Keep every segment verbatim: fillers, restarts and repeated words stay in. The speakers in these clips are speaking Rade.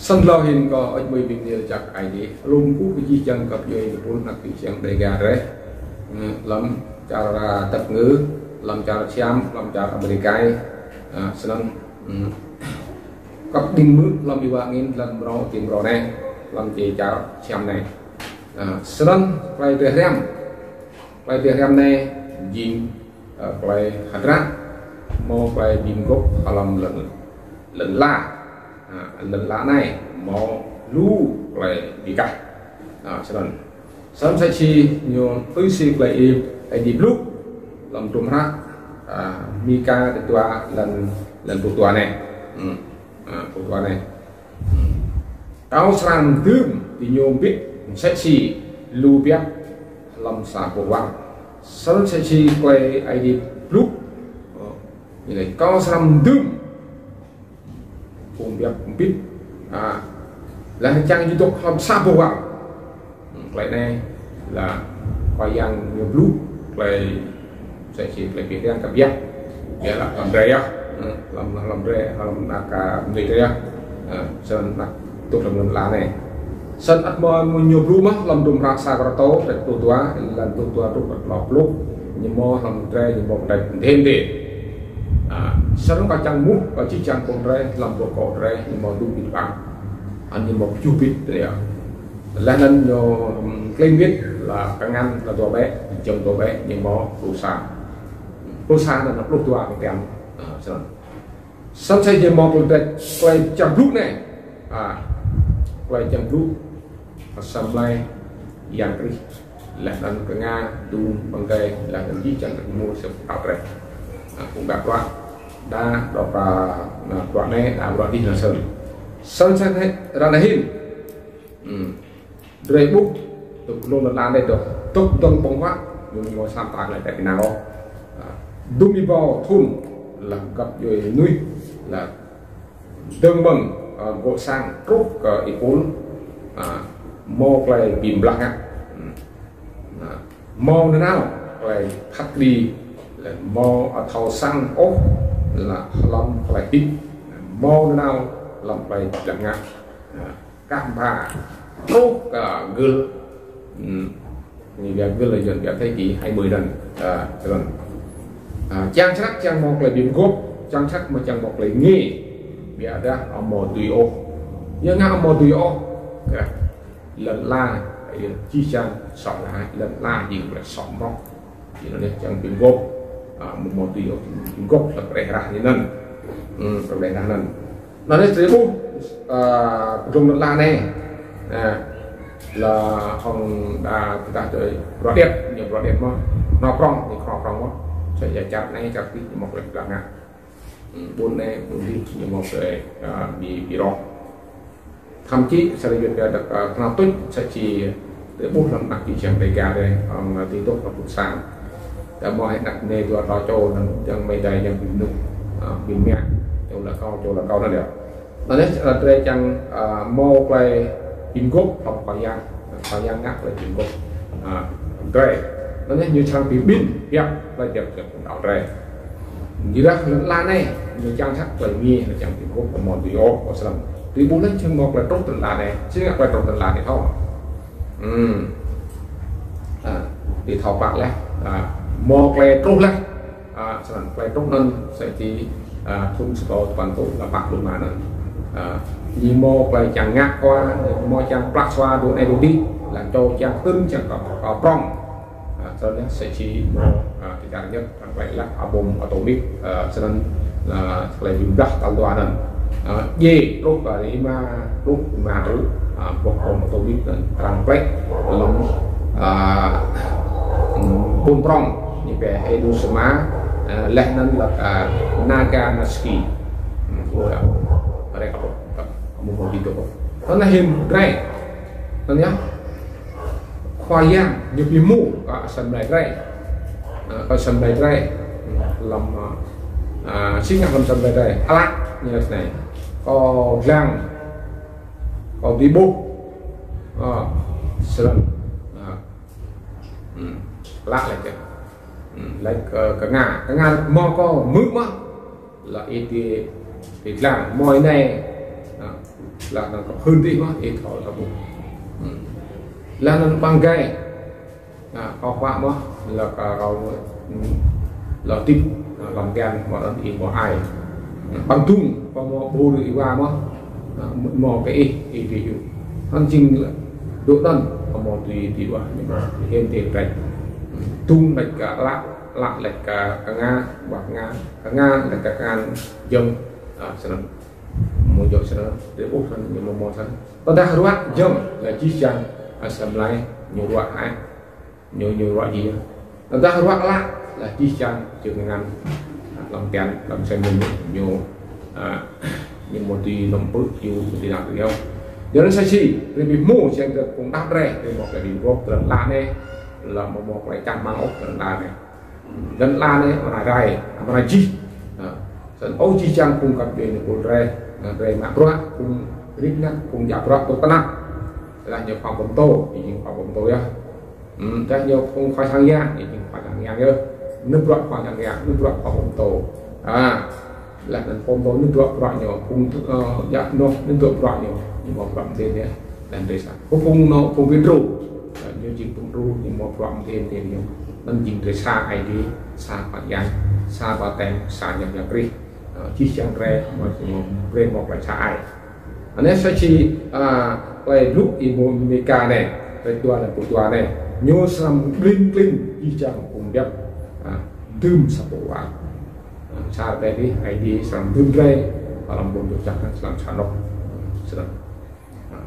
Snăn hlâo hĭn kâo ăč mui bi mni lač jăk Aê Diê. Lŏ kkuh kơ jih jang găp djuê êpul anak čư̆ čhiăng Dega drei. Hlăm čar, a, Dap Ngư, hlăm čar Siam, hlăm čar Amêrika. A, snăn, hmm, kăp đĭng mơ̆ hlăm êwa angĭn, hlăm mrâo, ti mrâo anei, hlăm ti čar Siam anei. A, snăn klei drei hriăm. Klei drei hriăm anei, jing, a, klei hdră, mâo klei bi mguôp hlăm lăn, lăn ala. A, lăn ala anei, mâo lu klei bi kah. A, snăn. Snăn msĕ si ñu tui si klei Aê Diê blŭ, hlăm hdruôm hră, a, Mika dua hlăm, hlăm pluh dua anei. Hmm. A, pluh dua anei. Kâo srăng dưm diñu mbĭt msĕ si lu biăp hlăm sa boh war. Snăn msĕ si klei Aê Diê blŭ. Ơ, ñu lač kâo srăng dưm phung biăp mbĭt. A, leh anăn čiăng ñu dôk hlăm sa boh war. Hmm, klei anei lač Khua Yang ñu blŭ, klei msĕ si klei bi hriăm kbiă. Ƀiădah hlăm drei yơh. Hmm, hlăm, hlăm drei, hlăm anak, a, mnuih drei yơh. A, snăn anak dôk hlăm lăn ala anei. Snăn ăt mâo ñu blŭ mơh hlăm hdruôm hră sa Kôrantô, kdrêč pluh dua, hlăm pluh dua truh kơ tlâo pluh. Ñu mâo hlăm drei, ñu mâo kdrêč mdê mdê. A, snăn kâo čiăng êmuh, kơ jih jang phung drei, hlăm boh kŏ drei, ñu mâo dŭm ƀĭng ƀăng. Anăn ñu mâo kjuh ƀĭt drei yơh. Leh anăn ñu, hm, klin wĭt lač kngan lač dua ƀĕ, jơ̆ng dua ƀĕ, ñu mâo pluh sa. Pluh sa anăn lač pluh dua kơ tian. A, snăn. Snăn msĕ si mâo klei, klei čiăng blŭ anei. A, klei čiăng blŭ. Asei mlei Yang Krist. Leh anăn knga, dŭm, ƀăng êgei, leh anăn jih jang kơ mur sĭt ăt drei. A, phung đăo bruă. Đa, đăo bruă, đa bruă anei, đa bruă dih anăn snăn. Snăn msĕ si ară anei hĭn. Hmm. Drei ƀuh, dôk hlăm lăn ala anei dôk, dôk dơ̆ng ƀơ̆ng huă, ñu mâo sa mta klei êđăp ênang ôh. A, dŭm êbâo thŭn, lač găp djuê mnuih, lač dơ̆ng mơ̆ng, a, gŏ sang truh kơ êpul, a, mâo klei bi blah ngă. Hmm. A, mâo nanao klei khăt kđi, lač mâo, a, thâo săng ôh, lač hlăm klei hdĭp, mâo nanao hlăm klei bi blah ngă. A, kah mbha truh kơ gưl, hmm, ñu pia gưl là yuăn pia thế kỷ hai mươi anăn. A, snăn. A, čiăng snăk čiăng mâo klei bi mguôp, čiăng snăk mâo čiăng mâo klei ngê, ƀiădah amâo dưi ôh. Ya ngă amâo dưi ôh. Kơ lăn ala, ya, jih jang soh lăn ala, lăn ala jing klei soh mrŏk. Jing anăn čiăng bi mguôp, a, amâo mâo dưi ôh, bi mguôp hlăm klei êrah anei anăn. Hmm, klei êrah anăn. Anăn drei ƀuh, a, hlăm lăn ala anei. A, lač hŏng đa tơdah drei bruă điêt, ñu bruă điêt mơh. Knhâo prŏng, ñu knhâo prŏng mơh. Sa ya čar anei, čar dih, ñu mâo klei bi blah ngă. Hmm, ƀuôn anei, ƀuôn dih, ñu mâo klei, a, bi, bi roh. Thậm chí, sa lĕ yuăn pia dak, a, knhâo tuč, msĕ si drei ƀuh hlăm anak čư̆ čhiăng Dega drei, hŏng, a, ti dôk hlăm pluh sa. Đa mâo hĕ anak mniê dua tlâo čô anăn, čiăng mâo dai čiăng bi mnŭ, a, bi mmiă, čô lač kâo, čô lač kâo anăn yơh. Anăn yơh, a, drei čiăng, a, mâo klei bi mguôp hlăm Khua Yang, Khua Yang ngă klei bi mguôp, a, drei. Anăn yơh ñu srăng bi kƀĭn, biăp, klei biăp, biăp đăo drei. Jih dah lăn ala anei, ñu čiăng snăk klei ngê, ñu čiăng bi mguôp, amâo dưi ôh, kơ snăn. Drei ƀuh leh čiăng mâo klei truh ti lăn ala anei, si ngă klei truh ti lăn ala anei thâo. Hmm. A, drei thâo klă leh, a, mâo klei truh leh. A, snăn klei truh anăn msĕ si, a, thŭn sa êbâo dua păn êtuh dua păn êma anăn. A, ñu mâo klei čiăng ngă khua, ñu mâo čiăng plah sua dŭ anei dŭ dih, lač čô čiăng tŭn čiăng kơ, kơ prŏng. A, snăn yơh msĕ si mâo, a, ti čar Nhật, a, klei lač a-bom atomik, a, snăn, a, klei bi blah tal dua anăn. A, djiê truh kơ êma, truh êma truh, a, boh bom atomik anăn trăng plĕ, hlăm, a, hmm, ƀuôn prŏng, ñu pia Hiroshima, a, leh anăn lač, a, Nagasaki. Hmm, ƀuh yơh. Ară anei kâo, kâo, kâo amâo mâo bi dôk. Anăn hĭn drei. Anăn yơh. Khua Yang ñu bi hmô kơ asei mlei drei. A, kơ asei mlei drei. Hlăm, a, a, si ngă hlăm asei mlei drei. Ală ñu lač snei. Kâo dlăng. Kâo dưi ƀuh. A, snăn. A, hmm. Ală lač kơ. Hmm. Lač kơ, knga. Knga mâo kâo hmư̆ mơh. Lač ih dưi, dưi dlăng. Mâo anei. A. Leh anăn kơ phưn ti mơh, ih thâo ta ƀuh. Hmm. Leh anăn ƀăng gai. Nah, kâo khua mơh, leh kơ kâo, hmm, leh tip, nah, lăm tian, mơh anăn ih mâo ai. Ƀăng tung, kâo mâo ƀu rư ih wa mơh, nah, mâo kơ ih, ih bi yu. Hăn jing leh, dôk anăn, kâo mâo tui ti wa, ñu mâo hên ti rek. Tung leh kơ lă, lă leh kơ, kơ ngă, wa ngă, kơ ngă leh kơ kơ ngă, jơ̆ng, ah, snăn. Mâo jŏk snăn, ti ƀuh snăn, ñu mâo mâo snăn. Tơdah ruă jơ̆ng, leh jih jang, ah, asei mlei, ñu ruă ai. Ñu, ñu ruă jih. Tơdah ruă lă, leh jih jang, jơ̆ng ngăn. Ah, lăm tian, lăm sen ñu, ñu, ah, ñu mâo tui nŏm pưk, ñu mâo tui năk tui yơh. Jơ̆ng sa si, rĭ bi mâo, sen dơ̆ng kung đăp reh, rĭ mâo kơ di gôp, tơdah lă nĕ, leh mâo mâo klei čang hmăng ôh, tơdah lă nĕ. Lăn ala anei, mnai rai, mnai jih. Ha. Snăn ôh jih jang phung găp djuê anei pôl drei, ha, drei mă bruă, phung rĭm anak, phung djă bruă tŭk tnăp. Tơdah ñu khua pô mtô, jing khua pô mtô yơh. Hmm, tơdah ñu phung khua sang yang, jing khua sang yang yơh. Nưp bruă khua sang yang, nưp bruă khua pô mtô. Ha. Leh anăn pô mtô nưp bruă bruă ñu, phung, ơ, djă noh nưp bruă bruă ñu, ñu mâo bruă mdê ñu. Leh anăn drei sa. Kơ phung nô, phung bi đru. Ơ, ñu jing phung đru, ñu mâo bruă mdê mdê ñu. Anăn jing drei sa Aê Diê, sa Khua Yang, sa Ba Tem, sa Yang Yang Krist. Ơ, jih jang drei, mâo, mâo, drei mâo klei sa ai. Anei sa čô, ơ, klei blŭ êmô Amêrika anei, klei dua anei, pô dua anei. Ñu srăng blĭng klĭn, jih jang phung biăp, ơ, dưm sa pô wa. Sa drei dih, Aê Diê srăng dưm drei, hlăm ƀuôn doh jăk anăn srăng sa anôk. Snăn.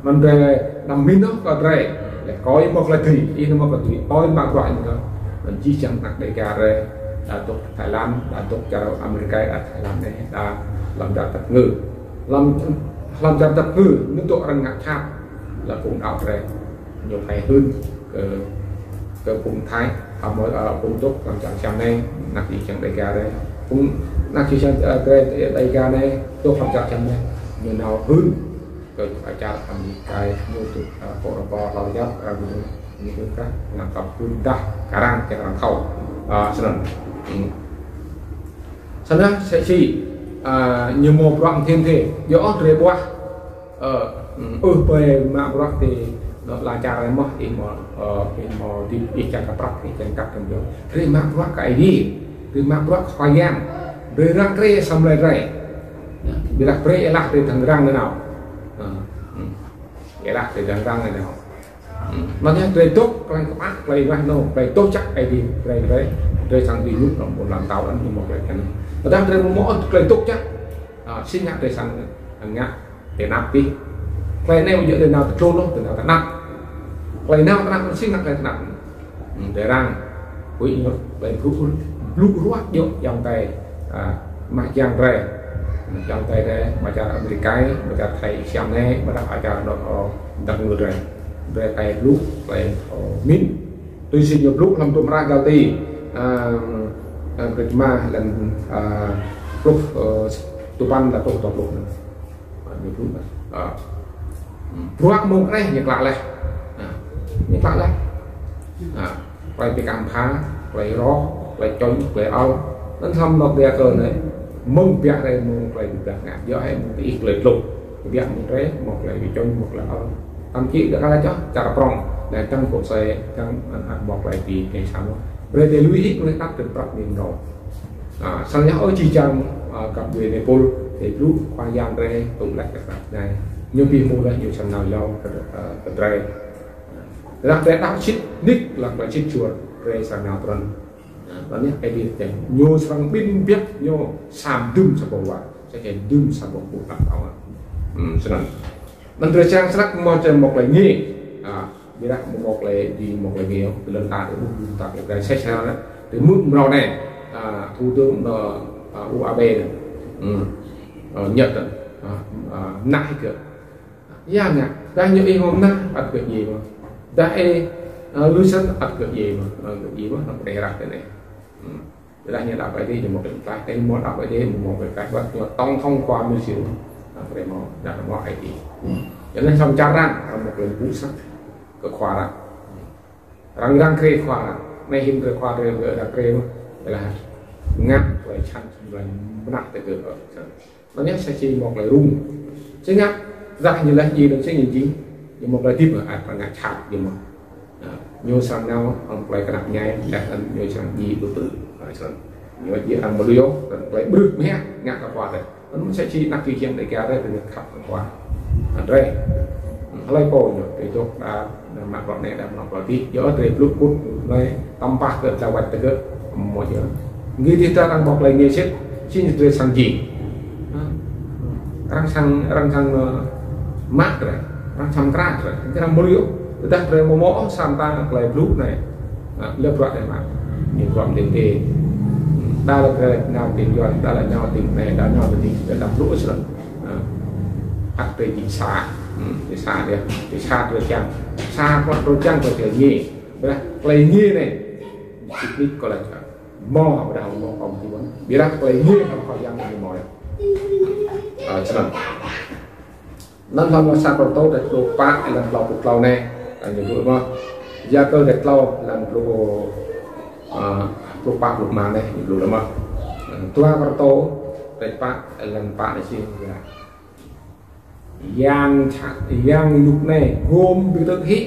Anăn drei đăm mĭn ôh kơ drei, leh kơ ih mâo klei dưi, ih mâo klei dưi, kơ ih mă bruă ih mơh. Anăn jih jang anak Dega drei, đa dôk Thái Lan, đa dôk čar Amêrika, đa Thái Lan anei, đa hlăm čar tăp ngư. Hlăm, hlăm čar tăp ngư, ñu dôk arăng ngă jhat, leh phung đăo drei. Ñu phải hưn kơ, kơ phung Thái, amâo, ơ, phung dôk hlăm čar Siam anei, anak jih jang Dega drei. Phung anak jih jang, ơ, drei, Dega anei, dôk hlăm čar Siam anei. Ñu nao hưn kơ čar Amêrika, ñu dôk, ơ, pô rơpa hlâo jăk, ơ, ñu, ñu hưn kơ, ngă kăp hưn dah, kơ arăng, kơ arăng thâo. Ơ, snăn. Hmm. Snăn, sa čô, ơ, ñu mâo bruă mdê mdê, djŏ ôh drei ƀuah. Ơ, hmm, ơ, ƀai mă bruă ti, nŏ la čar mơh, ih mâo, ơ, ih mâo dĭp, ih čiăng kơ prăk, ih čiăng kăp kơ mjŏ. Drei mă bruă kơ Aê Diê, drei mă bruă kơ Khua Yang, drei răng kriê asei mlei drei. Ƀiădah drei êlah drei dơ̆ng răng nanao. Ơ, hmm. Êlah drei dơ̆ng răng nanao. Hmm. Anăn yơh drei dôk, klei kpă, klei wah nô, klei dôk jăk Aê Diê, drei, drei, drei srăng dưi ñu hlăm ƀuôn ala mtao anăn ñu mâo klei kăn. Tơdah drei mâo mâo klei dôk jăk, ơ, si ngă drei srăng ngă, ti tnăp dih. Klei anei ƀu djŏ drei nao ti tlôn ôh, drei nao ti tnăp. Klei nao ti tnăp, si ngă klei tnăp. Hmm, drei răng, huĭ ñu, klei blŭ, blŭ ruă djŏ ayŏng adei, ơ, mah jiăng drei. Ayŏng adei drei, mơ̆ng čar Amêrika, mơ̆ng čar Thái, Siam anei, mơ̆ng čar anôk, ơ, dăp ngư drei. Drei klei blŭ, klei, ơ, mĭn. Tui si ñu blŭ hlăm hdruôm hră Galati, ơ, ơ, kdrêč êma hlăm, ơ, pluh, ơ, dua păn leh truh dua pluh. Ơ, ñu blŭ, ơ, bruă mơ̆ng anei ñu klă leh. Ơ, ñu klă leh. Ơ, klei bi kăm pha, klei roh, klei čŏng, klei ăl. Anăn hlăm nŏk ƀiă kơ anei, mơ̆ng biă drei mâo klei bi biă ngă. Djŏ hĕ mâo ti ih klei dlông. Biă mâo drei, mâo klei bi čŏng, mâo klei ăl. Tam či dôk kala čoh, čar prŏng. Leh dơ̆ng kơ asei, dơ̆ng ăt, ăt mâo klei bi ngă sa mơh. Brei drei lui hĕ klei tăp drei prăk mĭn rŏng. Ơ, snăn yơh ơ jih jang, ơ, găp djuê anei pôl, drei blŭ Khua Yang drei, tŭ leh kơ prăk drei. Ñu bi mâo leh ñu srăng nao yâo kơ, ơ, kơ drei. Leh drei đăo sĭt nik, leh klei sĭt suôr, drei srăng nao trŭn. Ơ, anăn yơh Aê Diê čiăng. Ñu srăng bi biăp, ñu srăng dưm sa pô wa. Sa čô dưm sa pô pô tăp tao. Hmm, snăn. Anăn drei čiăng snăk mâo čem mâo klei ngê. Ơ, ƀiădah mâo mâo klei di mâo klei ngê. Ti lăn ala drei ƀuh ƀuh tăp drei sĕ sĕ anăn. Drei mŭt mrâo anei. Ơ, thủ tướng, ơ, ơ, U Abe anăn. Hmm. Ơ, Nhật anăn. Ơ, ơ, mnah hĕ kơ. Ya ngă, dah ñu ih mâo mnah, ăt kơ djiê mơh. Dah ih, ơ, lui snăn, ăt kơ djiê mơh, ơ, kơ djiê mơh, anăn drei rah ti anei. Hmm. Dah ñu đăo Aê Diê, ñu mâo klei mtlaih, ih mâo đăo Aê Diê, mâo, mâo klei mtlaih, wăt ñu tổng thống khua mil siu. Anăn drei mâo, dah mâo Aê Diê. Hmm. Anăn hlăm čar arăng, arăng mâo klei mpŭ snăk kơ khua arăng. Arăng, arăng kriê khua arăng, anei hĭn kriê khua drei, arăng kriê mơh. Leh ngă klei čhăn, klei mnah ti kơ, ơ, Anăn yơh sa čô mâo klei rŭng. Si ngă, Dah ñu leh djiê dơ̆ng sĭt ñu jing, ñu mâo klei hdĭp, ăt arăng ngă jhat ñu mâo. Ñu srăng nao hŏng klei knap mñai, leh anăn ñu srăng djiê ƀu tŭ. Ñu djiê arăng mluk, klei ƀrưh mhiă ngă kơ khua drei. Anăn msĕ si anak čô čiăng Dega drei, drei khăp kơ khua drei. Hlei pô ñu, drei dôk đa mă bruă anei, đa mă bruă dih, djŏ drei blŭ kŭt, drei tăm pah kơ tla wač tơgơ̆, mâo djŏ. Ngi dih ta arăng mâo klei ngiê sĭt, si ñu drei srăng jing. Arăng srăng, arăng srăng, ơ, mă drei, arăng srăng mkra drei, arăng mluk. Tơdah drei mâo mâo ôh sa mta klei blŭ anei, leh bruă drei mă. Ñu bruă mdê mdê. Đa leh drei nao tĭng yuăn, đa leh nao tĭng anei, đa nao tĭng, drei đăm blŭ snăn. Ăt drei jing sa. Jing sa dih, jing sa drei čiăng. Sa klei drei čiăng, drei čiăng ngiê. Ƀiădah klei ngiê anei, sĭt nik kơ leh čiăng. Mâo, ƀiădah mâo kơ ti ƀuôn. Ƀiădah klei ngiê hŏng Khua Yang ñu mâo yơh. Ơ, snăn. Anăn hlăm sa Kôrantô kdrêč pluh pă, êlan tlâo pluh tlâo anei, ñu blŭ mơh. Yakơ kdrêč tlâo, êlan pluh, ơ, pluh pă pluh êma anei, ñu blŭ mơh. Dua Kôrantô kdrêč pă, êlan pă anei si, ya. Yang čha-, yang ênuk anei, gŏm bi tơk hĭ.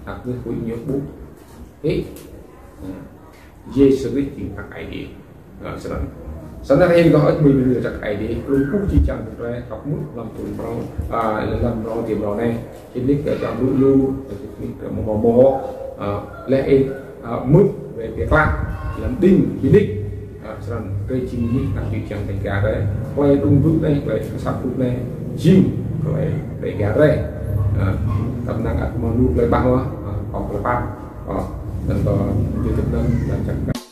Ăt ñu huĭ ñu ƀuh hĭ. Yêsu Krist jing Anak Aê Diê. Snăn. Snăn hĭn kơ hơt mui bi ñu Anak Aê Diê, klŭm ƀuh jih jang drei, kăp mŭt hlăm thŭn mrâo, hlăm mrâo ti mrâo anei. Sĭt nik kơ čiăng blŭ lu, sĭt nik kơ mâo mâo mâo, leh ih, mŭt, wĕ bi klă, hlăm đĭng, bi nik. Snăn, drei jing mnuih anak čô čiăng Dega drei. Klei đŭng blŭ anei, klei săp blŭ anei, jing klei Dega drei. Tăm năng ăt mâo lu klei ƀah mơh, kơ klei pap. Anăn kơ, jih tĭt anăn, anăn čiăng